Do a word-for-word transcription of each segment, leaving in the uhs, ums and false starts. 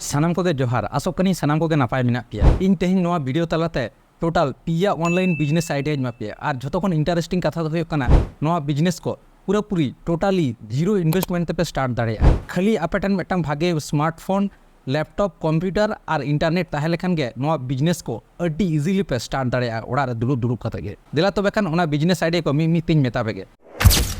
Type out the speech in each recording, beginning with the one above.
ᱥᱟᱱᱟᱢ ᱠᱚᱜᱮ ᱡᱚᱦᱟᱨ, ᱟᱥᱚᱜ ᱠᱟᱹᱱᱟᱹᱧ ᱥᱟᱱᱟᱢ ᱠᱚᱜᱮ ᱱᱟᱯᱟᱭ ᱢᱮᱱᱟᱜ ᱯᱮᱭᱟ᱾ ᱤᱧ ᱛᱮᱦᱮᱧ ᱱᱚᱣᱟ ᱵᱷᱤᱰᱤᱭᱳ ᱛᱟᱞᱟᱛᱮ ᱴᱳᱴᱟᱞ ᱯᱮᱭᱟ ᱚᱱᱞᱟᱭᱤᱱ ᱵᱤᱡᱽᱱᱮᱥ ᱟᱭᱰᱤᱭᱟᱧ ᱮᱢᱟ ᱯᱮᱭᱟ᱾ ᱟᱨ ᱡᱷᱚᱛᱚ ᱠᱷᱚᱱ ᱤᱱᱴᱟᱨᱮᱥᱴᱤᱝ ᱠᱟᱛᱷᱟ ᱫᱚ ᱦᱩᱭᱩᱜ ᱠᱟᱱᱟ, ᱱᱚᱣᱟ ᱵᱤᱡᱽᱱᱮᱥ ᱠᱚ ᱯᱩᱨᱟᱹᱯᱩᱨᱤ ᱴᱳᱴᱟᱞᱤ ᱡᱤᱨᱳ ᱤᱱᱵᱷᱮᱥᱴᱢᱮᱱᱴ ᱛᱮᱯᱮ ᱥᱴᱟᱨᱴ ᱫᱟᱲᱮᱭᱟᱜᱼᱟ᱾ ᱠᱷᱟᱹᱞᱤ ᱟᱯᱮ ᱴᱷᱮᱱ ᱢᱤᱫᱴᱟᱝ ᱵᱷᱟᱜᱮ ᱥᱢᱟᱨᱴᱯᱷᱳᱱ, ᱞᱮᱯᱴᱚᱯ, ᱠᱚᱢᱯᱤᱭᱩᱴᱟᱨ ᱟᱨ ᱤᱱᱴᱟᱨᱱᱮᱴ ᱛᱟᱦᱮᱸ ᱞᱮᱠᱷᱟᱱ ᱜᱮ ᱱᱚᱣᱟ ᱵᱤᱡᱽᱱᱮᱥ ᱠᱚ ᱟᱹᱰᱤ ᱤᱡᱤᱞᱤ ᱯᱮ ᱥᱴᱟᱨᱴ ᱫᱟᱲᱮᱭᱟᱜᱼᱟ ᱚᱲᱟᱜ ᱨᱮ ᱫᱩᱲᱩᱵ ᱫᱩᱲᱩᱵ ᱠᱟᱛᱮ ᱜᱮ᱾ ᱫᱮᱞᱟ ᱛᱚᱵᱮ ᱠᱷᱟᱱ ᱚᱱᱟ ᱵᱤᱡᱽᱱᱮᱥ ᱟᱭᱰᱤᱭᱟ ᱠᱚ ᱢᱤᱫ ᱢᱤᱫ ᱛᱤᱧ ᱢᱮᱛᱟ ᱯᱮᱜᱮ᱾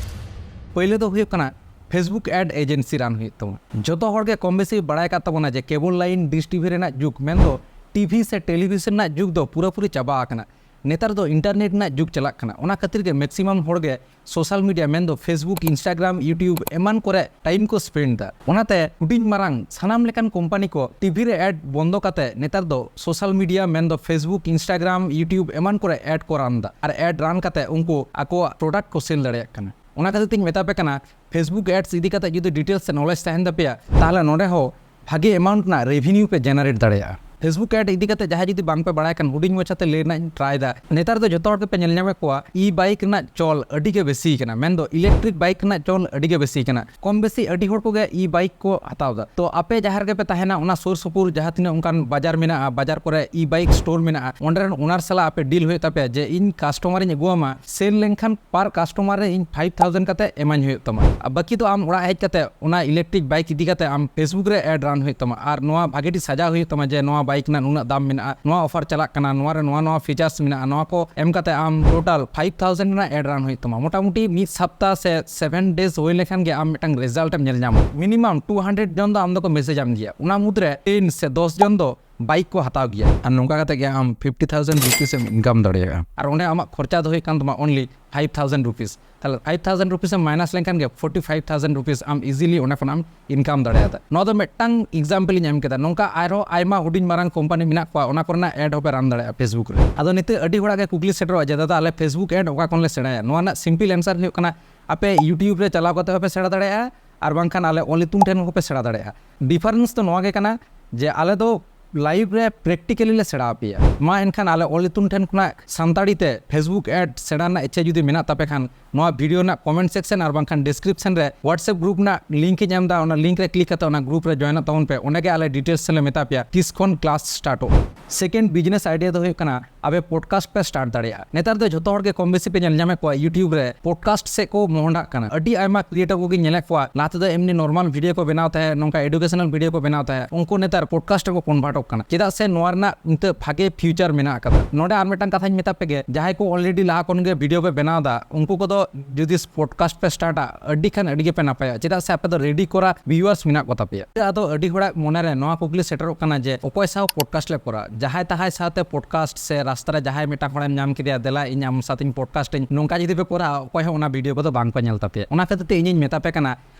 ᱯᱳᱭᱞᱳ ᱫᱚ ᱦᱩᱭᱩᱜ ᱠᱟᱱᱟ, Facebook ᱮᱰ ᱮᱡᱮᱱᱥᱤ ᱨᱟᱱ ᱦᱩᱭᱩᱜ ᱛᱟᱢᱟ᱾ ᱡᱚᱛᱚ ᱦᱚᱲ ᱜᱮ ᱠᱚᱢ ᱵᱮᱥᱤ ᱵᱟᱲᱟᱭ ᱠᱟᱜ ᱛᱟᱵᱚᱱᱟ ᱡᱮ ᱠᱮᱵᱚᱞ ᱞᱟᱭᱤᱱ ᱰᱤᱥ ᱴᱤᱵᱷᱤ ᱨᱮᱱᱟᱜ ᱡᱩᱜᱽ, ᱢᱮᱱᱫᱚ ᱴᱤᱵᱷᱤ ᱥᱮ ᱴᱮᱞᱤᱵᱷᱤᱥᱚᱱ ᱨᱮᱱᱟᱜ ᱡᱩᱜᱽ ᱫᱚ ᱯᱩᱨᱟᱹᱯᱩᱨᱤ ᱪᱟᱵᱟ ᱟᱠᱟᱱᱟ᱾ ᱱᱮᱛᱟᱨ ᱫᱚ ᱤᱱᱴᱟᱨᱱᱮᱴ ᱨᱮᱱᱟᱜ ᱡᱩᱜᱽ ᱪᱟᱞᱟᱜ ᱠᱟᱱᱟ᱾ ᱚᱱᱟ ᱠᱷᱟᱹᱛᱤᱨ ᱜᱮ ᱢᱮᱠᱥᱤᱢᱟᱢ ᱦᱚᱲ ᱜᱮ ᱥᱳᱥᱟᱞ ᱢᱤᱰᱤᱭᱟ, ᱢᱮᱱᱫᱚ Facebook, Instagram, YouTube ᱮᱢᱟᱱ ᱠᱚᱨᱮ ᱴᱟᱭᱤᱢ ᱠᱚ ᱥᱯᱮᱱᱰ ᱫᱟ᱾ ᱚᱱᱟᱛᱮ ᱦᱩᱰᱤᱧ ᱢᱟᱨᱟᱝ ᱥᱟᱱᱟᱢ ᱞᱮᱠᱟᱱ ᱠᱳᱢᱯᱟᱱᱤ ᱠᱚ ᱴᱤᱵᱷᱤ ᱨᱮ ᱮᱰ ᱵᱚᱱᱫᱚ ᱠᱟᱛᱮ ᱱᱮᱛᱟᱨ ᱫᱚ ᱥᱳᱥᱟᱞ ᱢᱤᱰᱤᱭᱟ, ᱢᱮᱱᱫᱚ Facebook, Instagram, YouTube ᱮᱢᱟᱱ ᱠᱚᱨᱮ ᱮᱰ ᱠᱚ ᱨᱟᱱ ᱫᱟ᱾ ᱟᱨ ᱮᱰ ᱨᱟᱱ ᱠᱟᱛᱮ ᱩᱱᱠᱩ ᱟᱠᱚᱣᱟᱜ ᱯᱨᱚᱰᱟᱠᱴ ᱠᱚ ᱥᱮᱞ ᱫᱟᱲᱮᱭᱟᱜ ᱠᱟᱱᱟ᱾ ᱚᱱᱟ ᱠᱷᱟᱹᱛᱤᱨ ᱛᱤᱧ ᱢᱮᱛᱟ ᱯᱮ ᱠᱟᱱᱟ, Facebook ᱮᱰᱥ ᱤᱫᱤ ᱠᱟᱛᱮ ᱡᱩᱫᱤ ᱰᱤᱴᱮᱞᱥ ᱥᱮ ᱱᱚᱞᱮᱡᱽ ᱛᱟᱦᱮᱱ ᱛᱟᱯᱮᱭᱟ, ᱛᱟᱦᱚᱞᱮ ᱱᱚᱰᱮ ᱦᱚᱸ ᱵᱷᱟᱜᱮ ᱮᱢᱟᱣᱩᱱᱴ ᱨᱮᱱᱟᱜ ᱨᱮᱵᱷᱤᱱᱤᱭᱩ ᱯᱮ ᱡᱮᱱᱟᱨᱮᱴ ᱫᱟᱲᱮᱭᱟᱜᱼᱟ᱾ Facebook ᱮᱰ ᱤᱫᱤ ᱠᱟᱛᱮ ᱡᱟᱦᱟᱸᱭ ᱡᱩᱫᱤ ᱵᱟᱝ ᱯᱮ ᱵᱟᱲᱟᱭ ᱠᱷᱟᱱ, ᱦᱩᱰᱤᱧ ᱢᱟᱪᱷᱟᱛᱮ ᱞᱟᱹᱭ ᱨᱮᱱᱟᱜ ᱤᱧ ᱴᱨᱟᱭ ᱫᱟ᱾ ᱱᱮᱛᱟᱨ ᱫᱚ ᱡᱚᱛᱚ ᱦᱚᱲ ᱜᱮᱯᱮ ᱧᱮᱞ ᱧᱟᱢᱮᱫ ᱠᱚᱣᱟ, ᱤ ᱵᱟᱭᱤᱠ ᱨᱮᱱᱟᱜ ᱪᱚᱞ ᱟᱹᱰᱤ ᱜᱮ ᱵᱮᱥᱤ ᱠᱟᱱᱟ, ᱢᱮᱱᱫᱚ ᱤᱞᱮᱠᱴᱨᱤᱠ ᱵᱟᱭᱤᱠ ᱨᱮᱱᱟᱜ ᱪᱚᱞ ᱟᱹᱰᱤ ᱜᱮ ᱵᱮᱥᱤ ᱠᱟᱱᱟ᱾ ᱠᱚᱢ ᱵᱮᱥᱤ ᱟᱹᱰᱤ ᱦᱚᱲ ᱠᱚᱜᱮ ᱤ ᱵᱟᱭᱤᱠ ᱠᱚ ᱦᱟᱛᱟᱣ ᱫᱟ᱾ ᱛᱚ ᱟᱯᱮ ᱡᱟᱦᱟᱸ ᱨᱮᱜᱮ ᱯᱮ ᱛᱟᱦᱮᱱᱟ, ᱚᱱᱟ ᱥᱩᱨ ᱥᱩᱯᱩᱨ ᱡᱟᱦᱟᱸ ᱛᱤᱱᱟᱹᱜ ᱚᱱᱠᱟᱱ ᱵᱟᱡᱟᱨ ᱢᱮᱱᱟᱜᱼᱟ, ᱵᱟᱡᱟᱨ ᱠᱚᱨᱮ ᱤ ᱵᱟᱭᱤᱠ ᱥᱴᱳᱨ ᱢᱮᱱᱟᱜᱼᱟ, ᱚᱸᱰᱮ ᱨᱮᱱ ᱳᱱᱟᱨ ᱥᱟᱞᱟᱜ ᱟᱯᱮ ᱰᱤᱞ ᱦᱩᱭᱩᱜ ᱛᱟᱯᱮᱭᱟ ᱡᱮ ᱤᱧ ᱠᱟᱥᱴᱚᱢᱟᱨ ᱤᱧ ᱟᱹᱜᱩᱣᱟᱢᱟ, ᱥᱮᱞ ᱞᱮᱱᱠᱷᱟᱱ ᱯᱟᱨ ᱠᱟᱥᱴᱚᱢᱟᱨ ᱨᱮ ᱤᱧ ᱯᱷᱟᱭᱤᱵᱷ ᱛᱷᱟᱣᱡᱮᱱᱰ ᱠᱟᱛᱮ ᱮᱢᱟᱧ ᱦᱩᱭᱩᱜ ᱛᱟᱢᱟ᱾ ᱟᱨ ᱵᱟᱹᱠᱤ ᱫᱚ ᱟᱢ ᱚᱲᱟᱜ ᱦᱮᱡ ᱠᱟᱛᱮ ᱚᱱᱟ ᱤᱞᱮᱠᱴᱨᱤᱠ ᱵᱟᱭᱤᱠ ᱤᱫᱤ ᱠᱟᱛᱮ ᱟᱢ Facebook ᱨᱮ ᱮᱰ ᱨᱟᱱ ᱦᱩᱭᱩᱜ ᱛᱟᱢᱟ᱾ ᱟᱨ ᱱᱚᱣᱟ ᱵᱷᱟᱜᱮ ᱴᱷᱤᱠ ᱥᱟᱡᱟᱣ ᱦᱩᱭᱩᱜ ᱛᱟᱢᱟ ᱡᱮ ᱱᱚᱣᱟ ᱵᱟᱭᱤᱠ ᱨᱮᱱᱟᱜ ᱱᱩᱱᱟᱹᱜ ᱫᱟᱢ ᱢᱮᱱᱟᱜᱼᱟ, ᱱᱚᱣᱟ ᱚᱯᱷᱟᱨ ᱪᱟᱞᱟᱜ ᱠᱟᱱᱟ, ᱱᱚᱣᱟ ᱨᱮ ᱱᱚᱣᱟ ᱱᱚᱣᱟ ᱯᱷᱤᱪᱟᱨᱥ ᱢᱮᱱᱟᱜᱼᱟ, ᱱᱚᱣᱟ ᱠᱚ ᱮᱢ ᱠᱟᱛᱮ ᱟᱢ ᱴᱳᱴᱟᱞ ᱯᱷᱟᱭᱤᱵᱷ ᱛᱷᱟᱣᱡᱮᱱᱰ ᱨᱮᱱᱟᱜ ᱮᱰ ᱨᱟᱱ ᱦᱩᱭᱩᱜ ᱛᱟᱢᱟ᱾ ᱢᱚᱴᱟᱢᱩᱴᱤ ᱢᱤᱫ ᱥᱟᱯᱛᱟ ᱥᱮ ᱥᱮᱵᱷᱮᱱ ᱰᱮᱡ ᱦᱩᱭ ᱞᱮᱠᱷᱟᱱ ᱜᱮ ᱟᱢ ᱢᱤᱫᱴᱟᱝ ᱨᱮᱡᱟᱞᱴ ᱮᱢ ᱧᱮᱞ ᱧᱟᱢᱟ᱾ ᱢᱤᱱᱤᱢᱟᱢ ᱴᱩ ᱦᱟᱱᱰᱨᱮᱰ ᱡᱚᱱ ᱫᱚ ᱟᱢ ᱫᱚᱠᱚ ᱢᱮᱥᱮᱡᱽ ᱟᱢ ᱜᱮᱭᱟ, ᱚᱱᱟ ᱢᱩᱫᱽᱨᱮ ᱴᱮᱱ ᱥᱮ ᱫᱚᱥ ᱡᱚᱱ ᱫᱚ ᱵᱟᱭᱤᱠ ᱠᱚ ᱦᱟᱛᱟᱣ ᱜᱮᱭᱟ᱾ ᱟᱨ ᱱᱚᱝᱠᱟ ᱠᱟᱛᱮ ᱜᱮ ᱟᱢ ᱯᱷᱤᱯᱴᱤ ᱛᱷᱟᱣᱡᱮᱱᱰ ᱨᱩᱯᱤᱥ ᱮᱢ ᱤᱱᱠᱟᱢ ᱫᱟᱲᱮᱭᱟᱜᱼᱟ᱾ ᱟᱨ ᱚᱸᱰᱮ ᱟᱢᱟᱜ ᱠᱷᱚᱨᱪᱟ ᱫᱚ ᱦᱩᱭᱩᱜ ᱠᱟᱱ ᱛᱟᱢᱟ ᱚᱱᱞᱤ ᱯᱷᱟᱭᱤᱵᱷ ᱛᱷᱟᱣᱡᱮᱱᱰ ᱨᱩᱯᱤᱥ᱾ ᱛᱟᱦᱞᱮ ᱯᱷᱟᱭᱤᱵᱷ ᱛᱷᱟᱣᱡᱮᱱᱰ ᱨᱩᱯᱤᱥ ᱮᱢ ᱢᱟᱭᱱᱟᱥ ᱞᱮᱱᱠᱷᱟᱱ ᱜᱮ ᱯᱷᱳᱨᱴᱤ ᱯᱷᱟᱭᱤᱵᱷ ᱛᱷᱟᱣᱡᱮᱱᱰ ᱨᱩᱯᱤᱥ ᱟᱢ ᱤᱡᱤᱞᱤ ᱚᱸᱰᱮ ᱠᱷᱚᱱᱟᱜ ᱮᱢ ᱤᱱᱠᱟᱢ ᱫᱟᱲᱮᱭᱟᱜᱼᱟ᱾ ᱱᱚᱣᱟ ᱫᱚ ᱢᱤᱫᱴᱟᱝ ᱮᱠᱥᱟᱢᱯᱮᱞ ᱤᱧ ᱮᱢ ᱠᱮᱫᱟ᱾ ᱱᱚᱝᱠᱟ ᱟᱨᱦᱚᱸ ᱟᱭᱢᱟ ᱦᱩᱰᱤᱧ ᱢᱟᱨᱟᱝ ᱠᱳᱢᱯᱟᱱᱤ ᱢᱮᱱᱟᱜ ᱠᱚᱣᱟ, ᱚᱱᱟ ᱠᱚᱨᱮᱱᱟᱜ ᱮᱰ ᱦᱚᱸᱯᱮ ᱨᱟᱱ ᱫᱟᱲᱮᱭᱟᱜᱼᱟ Facebook ᱨᱮ᱾ ᱟᱫᱚ ᱱᱤᱛᱚᱜ ᱟᱹᱰᱤ ᱦᱚᱲᱟᱜ ᱜᱮ ᱠᱩᱠᱞᱤ ᱥᱮᱴᱮᱨᱚᱜᱼᱟ ᱡᱮ, "ᱫᱟᱫᱟ, ᱟᱞᱮ Facebook ᱮᱰ ᱚᱠᱟ ᱠᱷᱚᱱ ᱞᱮ ᱥᱮᱬᱟᱭᱟ?" ᱱᱚᱣᱟ ᱨᱮᱱᱟᱜ ᱥᱤᱢᱯᱤᱞ ᱮᱱᱥᱟᱨ ᱦᱩᱭᱩᱜ ᱠᱟᱱᱟ, ᱟᱯᱮ YouTube ᱨᱮ ᱪᱟᱞᱟᱣ ᱠᱟᱛᱮ ᱦᱚᱸᱯᱮ ᱥᱮᱬᱟ ᱫᱟᱲᱮᱭᱟᱜᱼᱟ, ᱟᱨ ᱵᱟᱝᱠᱷᱟᱱ ᱟᱞᱮ ᱚᱞ ᱤᱛᱩᱱ ᱴᱷᱮᱱ ᱦᱚᱸᱯᱮ ᱥᱮᱬᱟ ᱫᱟᱲᱮᱭᱟᱜᱼᱟ᱾ ᱰᱤᱯᱷᱟᱨᱮᱱᱥ ᱫᱚ ᱱᱚᱣᱟ ᱜᱮ ᱠᱟᱱᱟ ᱡᱮ ᱟᱞᱮ ᱫᱚ live ᱨᱮ practically ᱞᱮ ᱥᱮᱬᱟ ᱟᱯᱮᱭᱟ᱾ ᱢᱟ ᱮᱱᱠᱷᱟᱱ ᱟᱞᱮ ᱚᱞ ᱤᱛᱩᱱ ᱴᱷᱮᱱ ᱠᱷᱚᱱᱟᱜ ᱥᱟᱱᱛᱟᱲᱤ ᱛᱮ Facebook ad ᱥᱮᱬᱟ ᱨᱮᱱᱟᱜ ᱤᱪᱪᱷᱟᱹ ᱡᱩᱫᱤ ᱢᱮᱱᱟᱜ ᱛᱟᱯᱮ ᱠᱷᱟᱱ, ᱱᱚᱣᱟ video ᱨᱮᱱᱟᱜ comment section ᱟᱨ ᱵᱟᱝᱠᱷᱟᱱ description ᱨᱮ WhatsApp group ᱨᱮᱱᱟᱜ link ᱤᱧ ᱮᱢ ᱮᱫᱟ, ᱚᱱᱟ link ᱨᱮ click ᱠᱟᱛᱮ ᱚᱱᱟ group ᱨᱮ join ᱚᱜ ᱛᱟᱵᱚᱱ ᱯᱮ᱾ ᱚᱸᱰᱮ ᱜᱮ ᱟᱞᱮ details ᱞᱮ ᱢᱮᱛᱟ ᱯᱮᱭᱟ ᱛᱤᱥ ᱠᱷᱚᱱ class start ᱚᱜ᱾ Second business idea ᱫᱚ ᱦᱩᱭᱩᱜ ᱠᱟᱱᱟ, ᱟᱯᱮ podcast ᱯᱮ start ᱫᱟᱲᱮᱭᱟᱜᱼᱟ᱾ ᱱᱮᱛᱟᱨ ᱫᱚ ᱡᱷᱚᱛᱚ ᱦᱚᱲ ᱜᱮ ᱠᱚᱢ ᱵᱮᱥᱤ ᱯᱮ ᱧᱮᱞ ᱧᱟᱢᱮᱫ ᱠᱚᱣᱟ YouTube ᱨᱮ podcast ᱥᱮᱫ ᱠᱚ ᱢᱚᱦᱰᱟᱜ ᱠᱟᱱᱟ᱾ ᱟᱹᱰᱤ ᱟᱭᱢᱟ creator ᱠᱚᱜᱮᱧ ᱧᱮᱞᱮᱫ ᱠᱚᱣᱟ, ᱞᱟᱦᱟ ᱛᱮᱫᱚ ᱮᱢᱱᱤ normal video ᱠᱚ ᱵᱮᱱᱟᱣ ᱛᱟᱦᱮᱸᱫ, ᱱᱚᱝᱠᱟ educational video ᱠᱚ ᱵᱮᱱᱟᱣ ᱛᱟᱦᱮᱸᱫ, ᱩᱱᱠᱩ ᱱᱮᱛᱟᱨ podcast ᱨᱮᱠᱚ convert ᱚᱜ ᱠᱟᱱᱟ᱾ ᱪᱮᱫᱟᱜ ᱥᱮ ᱱᱚᱣᱟ ᱨᱮᱱᱟᱜ ᱱᱤᱛᱚᱜ ᱵᱷᱟᱜᱮ future ᱢᱮᱱᱟᱜ ᱟᱠᱟᱫᱟ᱾ ᱱᱚᱰᱮ ᱟᱨ ᱢᱤᱫᱴᱟᱝ ᱠᱟᱛᱷᱟᱧ ᱢᱮᱛᱟ ᱯᱮᱜᱮ, ᱡᱟᱦᱟᱸᱭ ᱠᱚ already ᱞᱟᱦᱟ ᱠᱷᱚᱱ ᱜᱮ video ᱯᱮ ᱵᱮᱱᱟᱣ ᱮᱫᱟ, ᱩᱱᱠᱩ ᱠᱚᱫᱚ ᱡᱩᱫᱤ podcast ᱯᱮ start ᱟ, ᱟᱹᱰᱤ ᱠᱷᱟᱱ ᱟᱹᱰᱤ ᱜᱮᱯᱮ ᱱᱟᱯᱟᱭᱟ᱾ ᱪᱮᱫᱟᱜ ᱥᱮ ᱟᱯᱮ ᱫᱚ ready ᱠᱚᱨᱟ viewers ᱢᱮᱱᱟᱜ ᱠᱚ ᱛᱟᱯᱮᱭᱟ᱾ ᱟᱫᱚ ᱟᱹᱰᱤ ᱦᱚᱲᱟᱜ ᱢᱚᱱᱮ ᱨᱮ ᱱᱚᱣᱟ ᱠᱩᱠᱞᱤ ᱥᱮᱴᱮᱨᱚᱜ ᱠᱟᱱᱟ ᱡᱮ ᱚᱠᱚᱭ ᱥᱟᱶ podcast ᱞᱮ ᱠᱚᱨᱟᱣᱟ? ᱡᱟᱦᱟᱸᱭ ᱛᱟᱦᱟᱸᱭ ᱥᱟᱶᱛᱮ podcast ᱥᱮ ᱨᱟᱥᱛᱟ ᱨᱮ ᱡᱟᱦᱟᱸᱭ ᱢᱤᱫᱴᱟᱝ ᱦᱚᱲᱮᱢ ᱧᱟᱢ ᱠᱮᱫᱮᱭᱟ, "ᱫᱮᱞᱟ ᱤᱧ ᱟᱢ ᱥᱟᱶᱛᱮᱧ podcast ᱟᱹᱧ", ᱱᱚᱝᱠᱟ ᱡᱩᱫᱤ ᱯᱮ ᱠᱚᱨᱟᱣᱟ, ᱚᱠᱚᱭ ᱦᱚᱸ ᱚᱱᱟ video ᱠᱚᱫᱚ ᱵᱟᱝ ᱠᱚ ᱧᱮᱞ ᱛᱟᱯᱮᱭᱟ᱾ ᱚᱱᱟ ᱠᱷᱟᱹᱛᱤᱨ ᱛᱮ ᱤᱧᱤᱧ ᱢᱮᱛᱟ ᱯᱮ ᱠᱟᱱᱟ,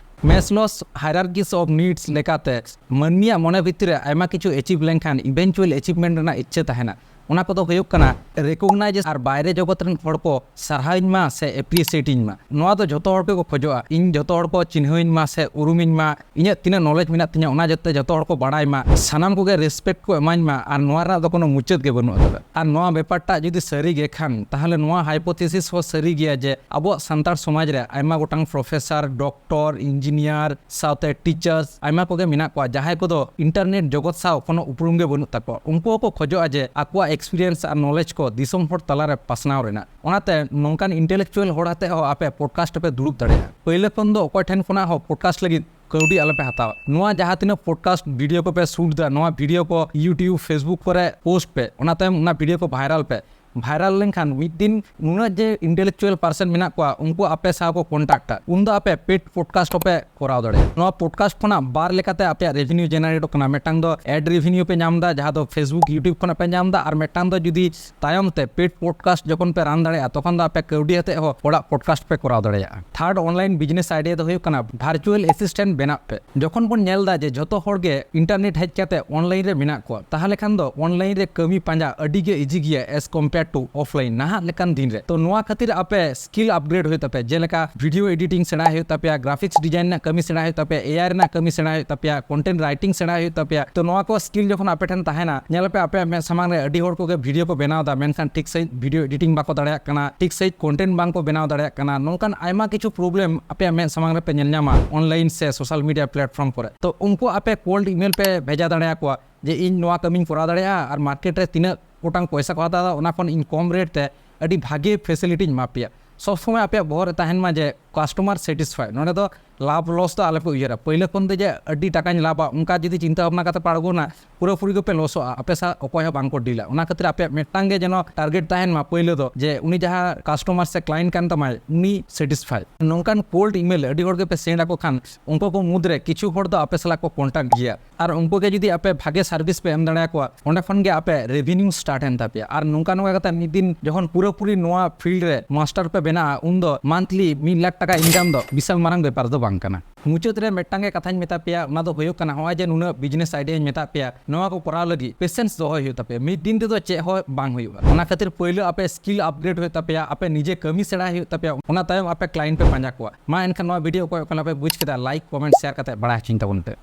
Maslow's hierarchies of needs ᱞᱮᱠᱟᱛᱮ ᱢᱟᱹᱱᱢᱤᱭᱟᱜ ᱢᱚᱱᱮ ᱵᱷᱤᱛᱤᱨ ᱨᱮ ᱟᱭᱢᱟ ᱠᱤᱪᱷᱩ achieve ᱞᱮᱱᱠᱷᱟᱱ eventual achievement ᱨᱮᱱᱟᱜ ᱤᱪᱪᱷᱟᱹ ᱛᱟᱦᱮᱱᱟ᱾ ᱚᱱᱟ ᱠᱚᱫᱚ ᱦᱩᱭᱩᱜ ᱠᱟᱱᱟ recognize ᱟᱨ ᱵᱟᱭᱨᱮ ᱡᱚᱜᱚᱛ ᱨᱮᱱ ᱦᱚᱲ ᱠᱚ ᱥᱟᱨᱦᱟᱣᱤᱧ ᱢᱟ ᱥᱮ appreciate ᱤᱧ ᱢᱟ᱾ ᱱᱚᱣᱟ ᱫᱚ ᱡᱷᱚᱛᱚ ᱦᱚᱲ ᱜᱮᱠᱚ ᱠᱷᱚᱡᱚᱜᱼᱟ, ᱤᱧ ᱡᱷᱚᱛᱚ ᱦᱚᱲ ᱠᱚ ᱪᱤᱱᱦᱟᱹᱣᱤᱧ ᱢᱟ ᱥᱮ ᱩᱨᱩᱢᱤᱧ ᱢᱟ, ᱤᱧᱟᱹᱜ ᱛᱤᱱᱟᱹᱜ knowledge ᱢᱮᱱᱟᱜ ᱛᱤᱧᱟᱹ ᱚᱱᱟ ᱡᱚᱛᱚ ᱡᱷᱚᱛᱚ ᱦᱚᱲ ᱠᱚ ᱵᱟᱲᱟᱭ ᱢᱟ, ᱥᱟᱱᱟᱢ ᱠᱚᱜᱮ respect ᱠᱚ ᱮᱢᱟᱹᱧ ᱢᱟ, ᱟᱨ ᱱᱚᱣᱟ ᱨᱮᱱᱟᱜ ᱫᱚ ᱠᱳᱱᱳ ᱢᱩᱪᱟᱹᱫ ᱜᱮ ᱵᱟᱹᱱᱩᱜ ᱟᱠᱟᱫᱟ᱾ ᱟᱨ ᱱᱚᱣᱟ ᱵᱮᱯᱟᱨ ᱴᱟᱜ ᱡᱩᱫᱤ ᱥᱟᱹᱨᱤ ᱜᱮ ᱠᱷᱟᱱ, ᱛᱟᱦᱚᱞᱮ ᱱᱚᱣᱟ hypothesis ᱦᱚᱸ ᱥᱟᱹᱨᱤ ᱜᱮᱭᱟ ᱡᱮ ᱟᱵᱚᱣᱟᱜ ᱥᱟᱱᱛᱟᱲ ᱥᱚᱢᱟᱡᱽ ᱨᱮ ᱟᱭᱢᱟ ᱜᱚᱴᱟᱝ professor, doctor, engineer, ᱥᱟᱶᱛᱮ teachers, ᱟᱭᱢᱟ ᱠᱚᱜᱮ ᱢᱮᱱᱟᱜ ᱠᱚᱣᱟ, ᱡᱟᱦᱟᱸᱭ ᱠᱚᱫᱚ internet ᱡᱚᱜᱚᱛ ᱥᱟᱶ ᱠᱳᱱᱳ ᱩᱯᱨᱩᱢ ᱜᱮ ᱵᱟᱹᱱᱩᱜ ᱛᱟᱠᱚᱣᱟ᱾ ᱩᱱᱠᱩ ᱦᱚᱸᱠᱚ ᱠᱷᱚᱡᱚᱜᱼᱟ ᱡᱮ ᱟᱠᱚᱣᱟᱜ experience ᱟᱨ knowledge ᱠᱚ ᱫᱤᱥᱚᱢ ᱦᱚᱲ ᱛᱟᱞᱟᱨᱮ ᱯᱟᱥᱱᱟᱣ ᱨᱮᱱᱟᱜ᱾ ᱚᱱᱟᱛᱮ ᱱᱚᱝᱠᱟᱱ intellectual ᱦᱚᱲ ᱟᱛᱮ ᱦᱚᱸ ᱟᱯᱮ podcast ᱨᱮᱯᱮ ᱫᱩᱲᱩᱵ ᱫᱟᱲᱮᱭᱟᱜᱼᱟ᱾ ᱯᱳᱭᱞᱳ ᱠᱷᱚᱱ ᱫᱚ ᱚᱠᱚᱭ ᱴᱷᱮᱱ ᱠᱷᱚᱱᱟᱜ ᱦᱚᱸ podcast ᱞᱟᱹᱜᱤᱫ ᱠᱟᱹᱣᱰᱤ ᱟᱞᱚᱯᱮ ᱦᱟᱛᱟᱣᱟ᱾ ᱱᱚᱣᱟ ᱡᱟᱦᱟᱸ ᱛᱤᱱᱟᱹᱜ podcast video ᱠᱚᱯᱮ shoot ᱫᱟ, ᱱᱚᱣᱟ video ᱠᱚ YouTube, Facebook ᱠᱚᱨᱮ post ᱯᱮ, ᱚᱱᱟ ᱛᱟᱭᱚᱢ ᱚᱱᱟ video ᱠᱚ viral ᱯᱮ᱾ Viral ᱞᱮᱱᱠᱷᱟᱱ ᱢᱤᱫ ᱫᱤᱱ ᱱᱩᱱᱟᱹᱜ ᱡᱮ intellectual person ᱢᱮᱱᱟᱜ ᱠᱚᱣᱟ, ᱩᱱᱠᱩ ᱟᱯᱮ ᱥᱟᱶ ᱠᱚ contact ᱟ, ᱩᱱᱫᱚ ᱟᱯᱮ paid podcast ᱦᱚᱸᱯᱮ ᱠᱚᱨᱟᱣ ᱫᱟᱲᱮᱭᱟᱜᱼᱟ᱾ ᱱᱚᱣᱟ podcast ᱠᱷᱚᱱᱟᱜ ᱵᱟᱨ ᱞᱮᱠᱟᱛᱮ ᱟᱯᱮᱭᱟᱜ revenue generate ᱚᱜ ᱠᱟᱱᱟ᱾ ᱢᱤᱫᱴᱟᱝ ᱫᱚ ad revenue ᱯᱮ ᱧᱟᱢ ᱮᱫᱟ, ᱡᱟᱦᱟᱸ ᱫᱚ Facebook, YouTube ᱠᱷᱚᱱᱟᱜ ᱯᱮ ᱧᱟᱢ ᱮᱫᱟ, ᱟᱨ ᱢᱤᱫᱴᱟᱝ ᱫᱚ ᱡᱩᱫᱤ ᱛᱟᱭᱚᱢ ᱛᱮ paid podcast ᱡᱚᱠᱷᱚᱱ ᱯᱮ run ᱫᱟᱲᱮᱭᱟᱜᱼᱟ, ᱛᱚᱠᱷᱚᱱ ᱫᱚ ᱟᱯᱮ ᱠᱟᱹᱣᱰᱤ ᱟᱛᱮᱫ ᱦᱚᱸ ᱦᱚᱲᱟᱜ podcast ᱯᱮ ᱠᱚᱨᱟᱣ ᱫᱟᱲᱮᱭᱟᱜᱼᱟ᱾ Third online business idea ᱫᱚ ᱦᱩᱭᱩᱜ ᱠᱟᱱᱟ virtual assistant ᱵᱮᱱᱟᱜ ᱯᱮ᱾ ᱡᱚᱠᱷᱚᱱ ᱵᱚᱱ ᱧᱮᱞ ᱮᱫᱟ ᱡᱮ ᱡᱷᱚᱛᱚ ᱦᱚᱲ ᱜᱮ internet ᱦᱮᱡ ᱠᱟᱛᱮ online ᱨᱮ ᱢᱮᱱᱟᱜ ᱠᱚᱣᱟ, ᱛᱟᱦᱚᱞᱮ ᱠᱷᱟᱱ ᱫᱚ online ᱨᱮ ᱠᱟᱹᱢᱤ ᱯᱟᱸᱡᱟ ᱟᱹᱰᱤ ᱜᱮ easy ᱜᱮᱭᱟ as compare to offline ᱱᱟᱦᱟᱜ ᱞᱮᱠᱟᱱ ᱫᱤᱱ ᱨᱮ᱾ ᱛᱚ ᱱᱚᱣᱟ ᱠᱷᱟᱹᱛᱤᱨ ᱟᱯᱮ skill upgrade ᱦᱩᱭᱩᱜ ᱛᱟᱯᱮᱭᱟ, ᱡᱮᱞᱮᱠᱟ video editing ᱥᱮᱬᱟ ᱦᱩᱭᱩᱜ ᱛᱟᱯᱮᱭᱟ, graphics design ᱨᱮᱱᱟᱜ ᱠᱟᱹᱢᱤ ᱥᱮᱬᱟ ᱦᱩᱭᱩᱜ ᱛᱟᱯᱮᱭᱟ, AI ᱨᱮᱱᱟᱜ ᱠᱟᱹᱢᱤ ᱥᱮᱬᱟ ᱦᱩᱭᱩᱜ ᱛᱟᱯᱮᱭᱟ, content writing ᱥᱮᱬᱟ ᱦᱩᱭᱩᱜ ᱛᱟᱯᱮᱭᱟ᱾ ᱛᱚ ᱱᱚᱣᱟ ᱠᱚ skill ᱡᱚᱠᱷᱚᱱ ᱟᱯᱮ ᱴᱷᱮᱱ ᱛᱟᱦᱮᱱᱟ, ᱧᱮᱞ ᱟᱯᱮ ᱟᱯᱮᱭᱟᱜ ᱢᱮᱫ ᱥᱟᱢᱟᱝ ᱨᱮ ᱟᱹᱰᱤ ᱦᱚᱲ ᱠᱚᱜᱮ video ᱠᱚ ᱵᱮᱱᱟᱣ ᱮᱫᱟ, ᱢᱮᱱᱠᱷᱟᱱ ᱴᱷᱤᱠ ᱥᱟᱺᱦᱤᱡ video editing ᱵᱟᱠᱚ ᱫᱟᱲᱮᱭᱟᱜ ᱠᱟᱱᱟ, ᱴᱷᱤᱠ ᱥᱟᱺᱦᱤᱡ content ᱵᱟᱝ ᱠᱚ ᱵᱮᱱᱟᱣ ᱫᱟᱲᱮᱭᱟᱜ ᱠᱟᱱᱟ᱾ ᱱᱚᱝᱠᱟᱱ ᱟᱭᱢᱟ ᱠᱤᱪᱷᱩ problem ᱟᱯᱮᱭᱟᱜ ᱢᱮᱫ ᱥᱟᱢᱟᱝ ᱨᱮᱯᱮ ᱧᱮᱞ ᱧᱟᱢᱟ online ᱥᱮ social media platform ᱠᱚᱨᱮ᱾ ᱛᱚ ᱩᱱᱠᱩ ᱟᱯᱮ cold email ᱯᱮ ᱵᱷᱮᱡᱟ ᱫᱟᱲᱮᱭᱟᱠᱚᱣᱟ ᱡᱮ ᱤᱧ ᱱᱚᱣᱟ ᱠᱟᱹᱢᱤᱧ ᱠᱚᱨᱟᱣ ᱫᱟᱲᱮᱭᱟᱜᱼᱟ ᱟᱨ market ᱨᱮ ᱛᱤᱱᱟᱹᱜ ᱜᱚᱴᱟᱝ ᱯᱚᱭᱥᱟ ᱠᱚ ᱦᱟᱛᱟᱣ ᱮᱫᱟ, ᱚᱱᱟ ᱠᱷᱚᱱ ᱤᱧ ᱠᱚᱢ rate ᱛᱮ ᱟᱹᱰᱤ ᱵᱷᱟᱜᱮ facilityᱧ ᱮᱢᱟ ᱯᱮᱭᱟ᱾ ᱥᱚᱵ ᱥᱚᱢᱚᱭ ᱟᱯᱮᱭᱟᱜ ᱵᱚᱦᱚᱜ ᱨᱮ ᱛᱟᱦᱮᱱ ᱢᱟ ᱡᱮ customer satisfy, ᱱᱚᱰᱮ ᱫᱚ ᱞᱟᱵᱷ loss ᱫᱚ ᱟᱞᱚᱯᱮ ᱩᱭᱦᱟᱹᱨᱟ᱾ ᱯᱟᱹᱭᱞᱟᱹ ᱠᱷᱚᱱ ᱫᱚ ᱡᱮ ᱟᱹᱰᱤ ᱴᱟᱠᱟᱧ ᱞᱟᱵᱷᱟ, ᱚᱱᱠᱟ ᱡᱩᱫᱤ ᱪᱤᱱᱛᱟᱹ ᱵᱷᱟᱵᱽᱱᱟ ᱠᱟᱛᱮ ᱯᱮ ᱟᱬᱜᱚᱱᱟ, ᱯᱩᱨᱟᱹᱯᱩᱨᱤ ᱜᱮᱯᱮ ᱞᱚᱥᱚᱜᱼᱟ, ᱟᱯᱮ ᱥᱟᱶ ᱚᱠᱚᱭ ᱦᱚᱸ ᱵᱟᱝ ᱠᱚ ᱰᱤᱞᱟ᱾ ᱚᱱᱟ ᱠᱷᱟᱹᱛᱤᱨ ᱟᱯᱮᱭᱟᱜ ᱢᱤᱫᱴᱟᱝ ᱜᱮ ᱡᱮᱱᱚ target ᱛᱟᱦᱮᱱ ᱢᱟ, ᱯᱟᱹᱭᱞᱟᱹ ᱫᱚ ᱡᱮ ᱩᱱᱤ ᱡᱟᱦᱟᱸ customer ᱥᱮ client ᱠᱟᱱ ᱛᱟᱢᱟᱭ, ᱩᱱᱤ satisfy᱾ ᱱᱚᱝᱠᱟᱱ cold email ᱟᱹᱰᱤ ᱦᱚᱲ ᱜᱮᱯᱮ send ᱟᱠᱚ ᱠᱷᱟᱱ, ᱩᱱᱠᱩ ᱠᱚ ᱢᱩᱫᱽᱨᱮ ᱠᱤᱪᱷᱩ ᱦᱚᱲ ᱫᱚ ᱟᱯᱮ ᱥᱟᱞᱟᱜ ᱠᱚ contact ᱜᱮᱭᱟ, ᱟᱨ ᱩᱱᱠᱩ ᱜᱮ ᱡᱩᱫᱤ ᱟᱯᱮ ᱵᱷᱟᱜᱮ service ᱯᱮ ᱮᱢ ᱫᱟᱲᱮᱭᱟᱠᱚᱣᱟ, ᱚᱸᱰᱮ ᱠᱷᱚᱱ ᱜᱮ ᱟᱯᱮ revenue start ᱮᱱ ᱛᱟᱯᱮᱭᱟ᱾ ᱟᱨ ᱱᱚᱝᱠᱟ ᱱᱚᱝᱠᱟ ᱠᱟᱛᱮ ᱢᱤᱫ ᱫᱤᱱ ᱡᱚᱠᱷᱚᱱ ᱯᱩᱨᱟᱹᱯᱩᱨᱤ ᱱᱚᱣᱟ field ᱨᱮ master ᱯᱮ ᱵᱮᱱᱟᱜᱼᱟ, ᱩᱱᱫᱚ monthly ᱢᱤᱫ ᱞᱟᱠᱷ ᱴᱟᱠᱟ income ᱫᱚ ᱵᱤᱥᱟᱞ ᱢᱟᱨᱟᱝ ᱵᱮᱯᱟᱨ ᱫᱚ ᱵᱟᱝ ᱠᱟᱱᱟ᱾ ᱢᱩᱪᱟᱹᱫ ᱨᱮ ᱢᱤᱫᱴᱟᱝ ᱜᱮ ᱠᱟᱛᱷᱟᱧ ᱢᱮᱛᱟ ᱯᱮᱭᱟ, ᱚᱱᱟ ᱫᱚ ᱦᱩᱭᱩᱜ ᱠᱟᱱᱟ, ᱱᱚᱜᱼᱚᱭ ᱡᱮ ᱱᱩᱱᱟᱹᱜ business ideaᱧ ᱢᱮᱛᱟᱫ ᱯᱮᱭᱟ, ᱱᱚᱣᱟ ᱠᱚ ᱠᱚᱨᱟᱣ ᱞᱟᱹᱜᱤᱫ patience ᱫᱚᱦᱚᱭ ᱦᱩᱭᱩᱜ ᱛᱟᱯᱮᱭᱟ᱾ ᱢᱤᱫ ᱫᱤᱱ ᱛᱮᱫᱚ ᱪᱮᱫ ᱦᱚᱸ ᱵᱟᱝ ᱦᱩᱭᱩᱜᱼᱟ᱾ ᱚᱱᱟ ᱠᱷᱟᱹᱛᱤᱨ ᱯᱟᱹᱭᱞᱟᱹ ᱟᱯᱮ skill upgrade ᱦᱩᱭᱩᱜ ᱛᱟᱯᱮᱭᱟ, ᱟᱯᱮ ᱱᱤᱡᱮ ᱠᱟᱹᱢᱤ ᱥᱮᱬᱟᱭ ᱦᱩᱭᱩᱜ ᱛᱟᱯᱮᱭᱟ, ᱚᱱᱟ ᱛᱟᱭᱚᱢ ᱟᱯᱮ client ᱯᱮ ᱯᱟᱸᱡᱟ ᱠᱚᱣᱟ᱾ ᱢᱟ ᱮᱱᱠᱷᱟᱱ ᱱᱚᱣᱟ video ᱚᱠᱚᱭ ᱚᱠᱟ ᱞᱮᱠᱟ ᱯᱮ ᱵᱩᱡᱽ ᱠᱮᱫᱟ, like, comment, share ᱠᱟᱛᱮ ᱵᱟᱲᱟᱭ ᱦᱚᱪᱚᱧ ᱛᱟᱵᱚᱱ ᱯᱮ᱾